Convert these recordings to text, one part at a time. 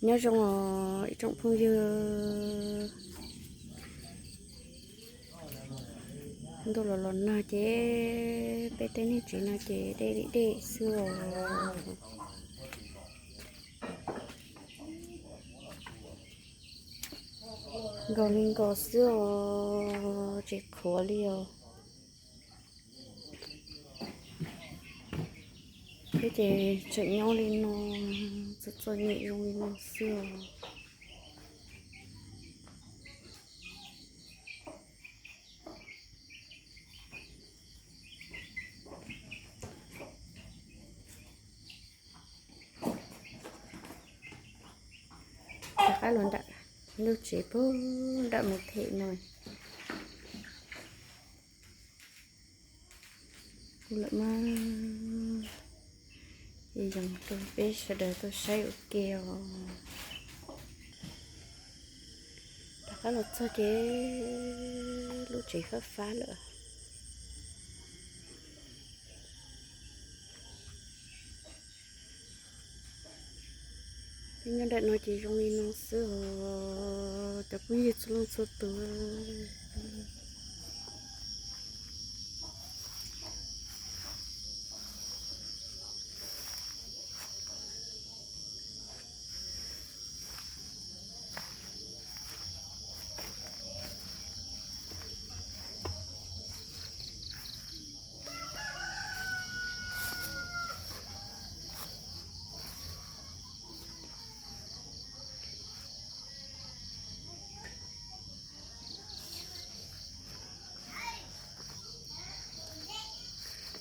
Nyob zoo os ib tsoom phooj ywg. Ntuj los los nag ces peb tej niag tsev no ces dej li dej xwb os. Nkaus li nkaus xwb os, tsis qhuav li os. Peb ces tseem nyob li no, txom txom nyem zoo li no xwb os. Rov qab los nram lub tsev puag nram mus them no. Kuv lam muab yoos rau peb sawv daws tuaj saib ua ke os. Rov qab los txog ces lub tsev fab fab lawm. Peb nyob nram no ces zoo li no xwb os cov phooj ywg txhua leej txhua tus.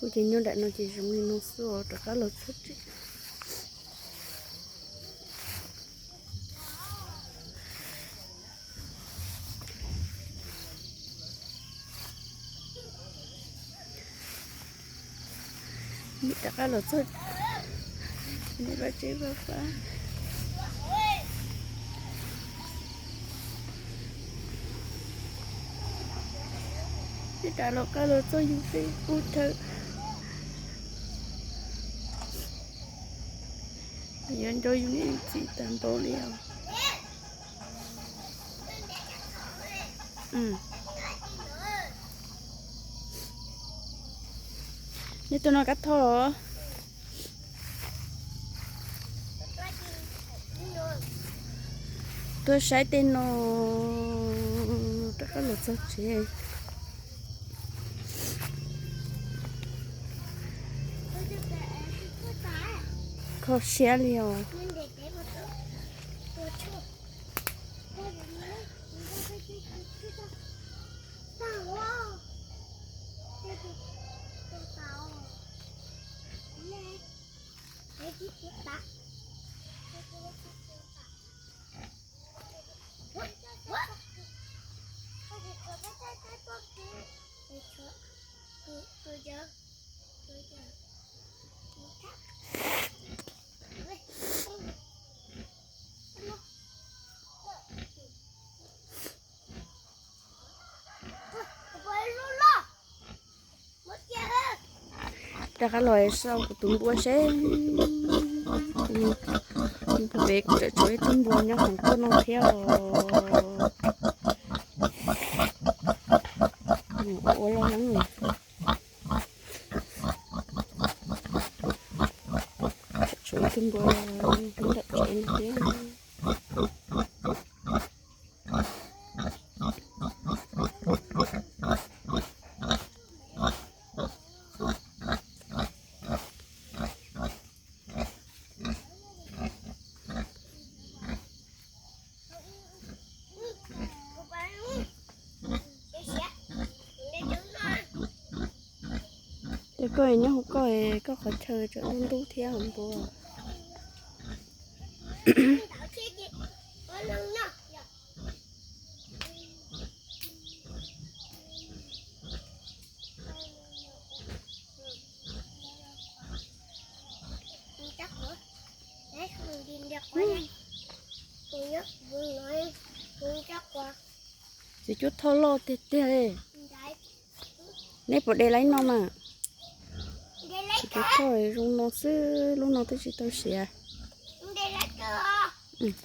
Kuv ces nyob nram no ces zoo li no xwb os, rov qab los txog tsev. Rov qab los txog, vaj tsev fab fab. Peb rov los qab los txog yus tej qub chaw. Yuav nco yus niam yus txiv tag npaum li os. Nej tuaj noj kab thoj. Tuaj saib tej no, rov qab los txog tsev. Kho siab li os. Rov qab los sau kuv tus npua seb. Pem kuv tseem tshuav ib tug npua nyob hauv tuaj no thiab os. Ua los heev. Tshuav ib tug npua nyob nram tsev no thiab. Ces koj nyob hauv koj, koj qhov chaw tseem ntub ntub thiab hauv npua. Txiv cuab thoj loj tiag tiag li. Neb puas de laib no mas? Txiv cuab thoj zoo no xwb, lub no twb tsis tau siav. Nce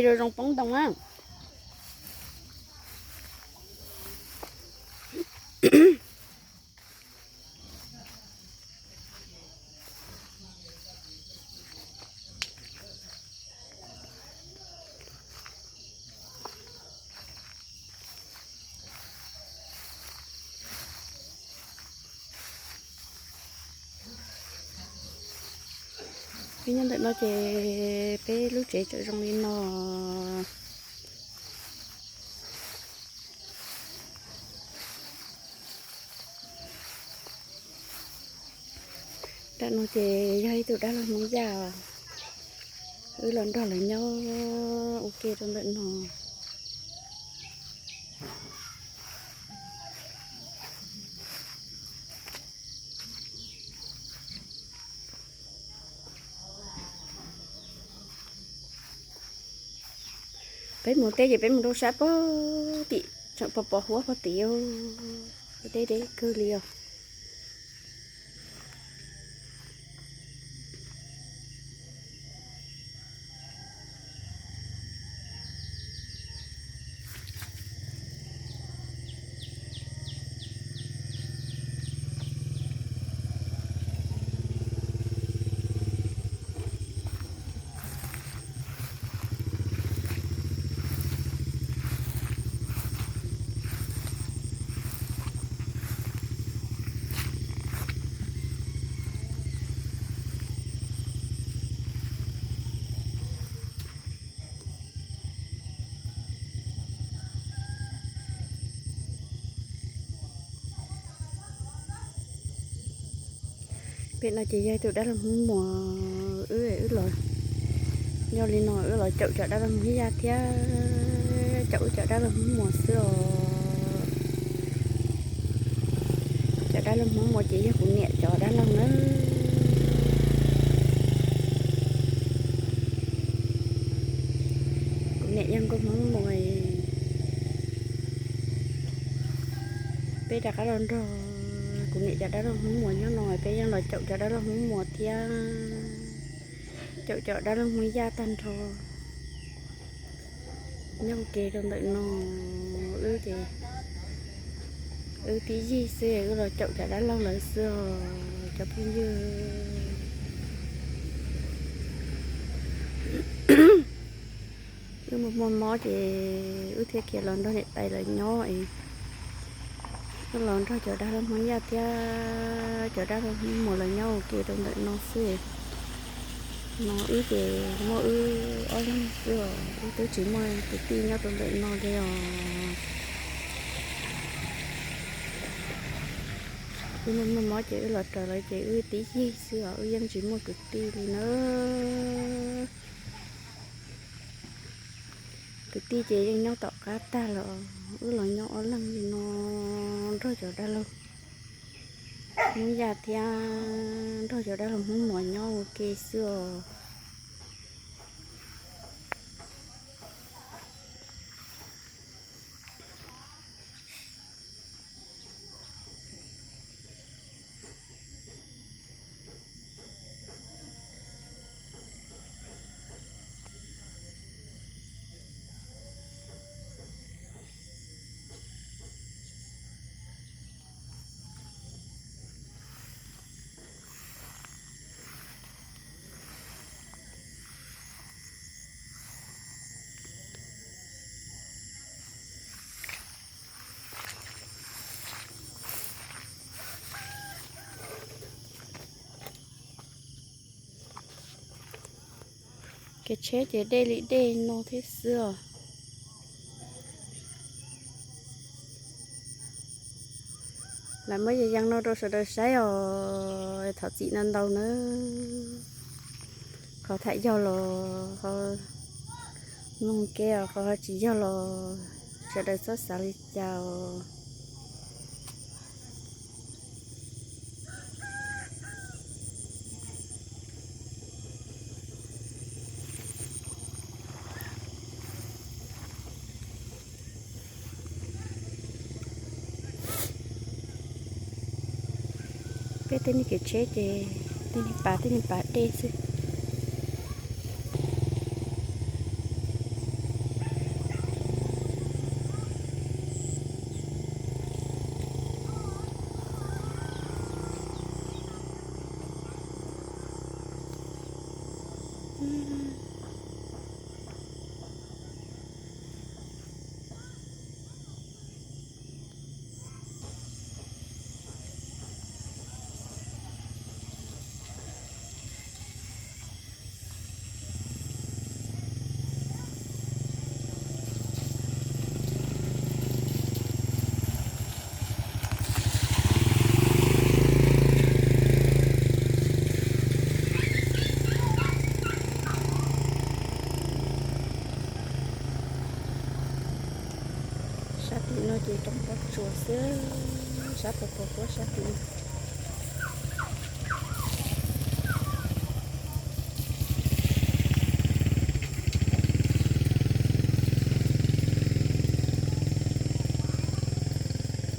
zoo zoo poob ntoo na. Peb nyob ntawm no ces peb lub tsev tseem zoo li no. Nram no ces yog ib tug dab laug Hmoob Yaj, wb los nrog lawv nyob ua ke rau ntawm no. Peb mus teb ces peb mus rau sab pog tim, tseem pos pos huab pog tim, deb deb kawg li os. Pem no ces yog tus dab laug Hmoob Muas, wb, wb los nyob li no wb los caum cov dab laug Hmoob Yaj thiab caum wb cov dab laug Hmoob Muas xwb os. Cov dab laug Hmoob Muas ces yog kuv niam cov dab laug na. Kuv niam yog nkauj Hmoob Muas, peb rov qab los nrog kuv niam cov dab laug Hmoob Muas nyob no, peb yeej los caum cov dab laug Hmoob Muas thiab caum cov dab laug Hmoob Yaj tag nrho. Nyob ua ke rau ntawm no, wb ces wb tib yig xwb wb los caum cov dab laug lawv xwb os cov phooj ywg. Wb muaj muaj mob ces wb thiaj khiav los nrog niam tais lawv nyob es wb los nrog cov dab laug Hmoob Yaj thiab cov dab laug Hmoob Muas lawv nyob ua ke rau ntawm no xwb. No wb ces muaj wb ob leeg xwb os, wb twb tsis muaj kwv tij nyob rau ntawm no li os. Wb muaj muaj mob ces wb los raws lawv ces wb tib yig xwb os, wb yeej tsis muaj kwv tij li na. Kwv tij ces yeej nyob tom qab tag lawm, wb los nyob ob leeg li no nrog cov dab laug Hmoob Yaj thiab nrog cov dab laug Hmoob Muas nyob ua ke xwb os. Kev tsheb ces dej li dej no thiab xwb os. Lam muab yas yas no rau sawv daws saib os, thov txim ntau ntau nawb. Qhov tham yog los ho mloog ke os, qhov ho tsis yog los sawv daws txhob xav li cas os. Peb tej niag kev tsheb ces tej niag pas tej niag pas dej xwb. Sab tim no ces roob pob tsuas xwb, sab pos pos puab sab tim no.